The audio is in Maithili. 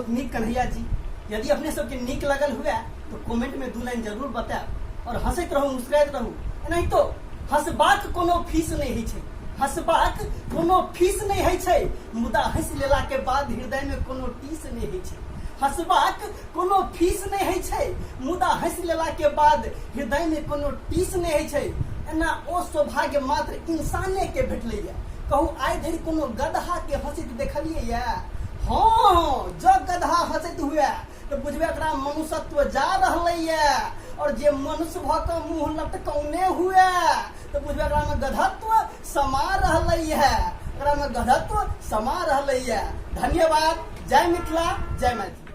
बहुत नीक कन्हैया जी। यदि अपने सबके नीक लगल हुए तो कमेंट में 2 लाइन जरूर बतायब। और हंसैत रहू, मुस्कुराइत रहू। एनाहितो हंसबाक कोनो फीस नहि होइ छै, हंसबाक कोनो फीस नहि होइ छै, मुदा हंसि लेला के बाद हृदय में कोनो टीस नहि होइ छै। हंसबाक कोनो फीस नहि होइ छै, मुदा हंसि लेला के बाद हृदय में कोनो टीस नहि होइ छै। एना ओ सौभाग्य मात्र इंसाने के भेटलैया। कहू आइ धरि कोनो गदहा के हंसैत देखलियैया? हँ, जँ गदहा हंसैत हुए तऽ बुझबै एकरा मनुष्यत्व जा रहलैया, और जे मनुष्य भऽ कऽ मुँह लटकौने हुए तऽ बुझबै एकरा में गधत्व समा रहलैया, एकरा में गधत्व समा रहलैया। धन्यवाद। जय मिथिला, जय मैथिली।